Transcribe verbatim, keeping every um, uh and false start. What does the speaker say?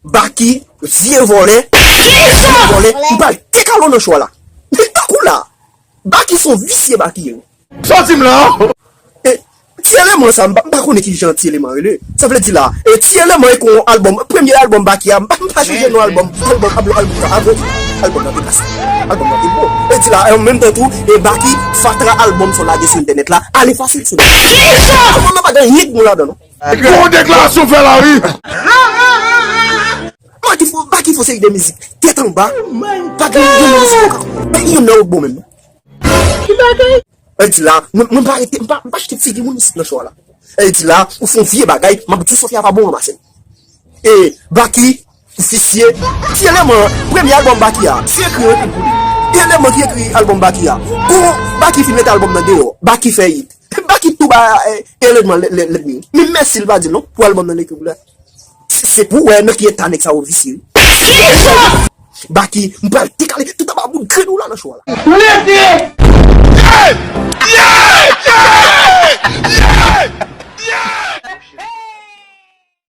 Baky, vye vòlè, vye vòlè, m pral te kale w nan cho a la. Tankou la, Baky se yon visye Baky ye. Soti m la. E, Ti Eleman sa, m pa, m pa konnen ki jan Ti Eleman rele. Sa vle di la, e Ti Eleman e kon albòm, premye albòm Baky a, m pa, m pa chonje non albòm, albòm, albòm, albòm sa, albòm, albòm nan te klase. Albòm nan te bon. E di la, an menm tan tou, e Baky, fatra albòm sa w lage sou entènèt la, ale fasil sou entènèt. Albòm nan pa gen anyen ki bon ladan non. Gon deklarasyon fè la wi. Baky fè, Baky fè seri de mizik tèt anba. Pa gen yon mizik yo ka. Pa gen yon nan yo bon menm non. Ki bagay? E di la, mwen, mwen pa rete, mwen pa, mwen pa chite figi moun isit nan cho a la. E di la, ou fè yon vye bagay, m ap di w Sofia pa bon anba sèn. E Baky, visye, Ti Eleman, premye albòm Baky a, se ekri yo ekri l pou li. Ti Eleman ki ekri albòm Baky a. Kou Baky fin mete albòm nan deyò, Baky fè hit. Baky tou ba, eh, Eleman lè, lè, lènmi. Men mèsi l pa di l non, pou albòm nan l ekri pou la. Se, se pou wè nan ki eta nèg sa yo visye wi. Baky, m pral te kale tout anba bout grenn ou la nan cho a la. Leve!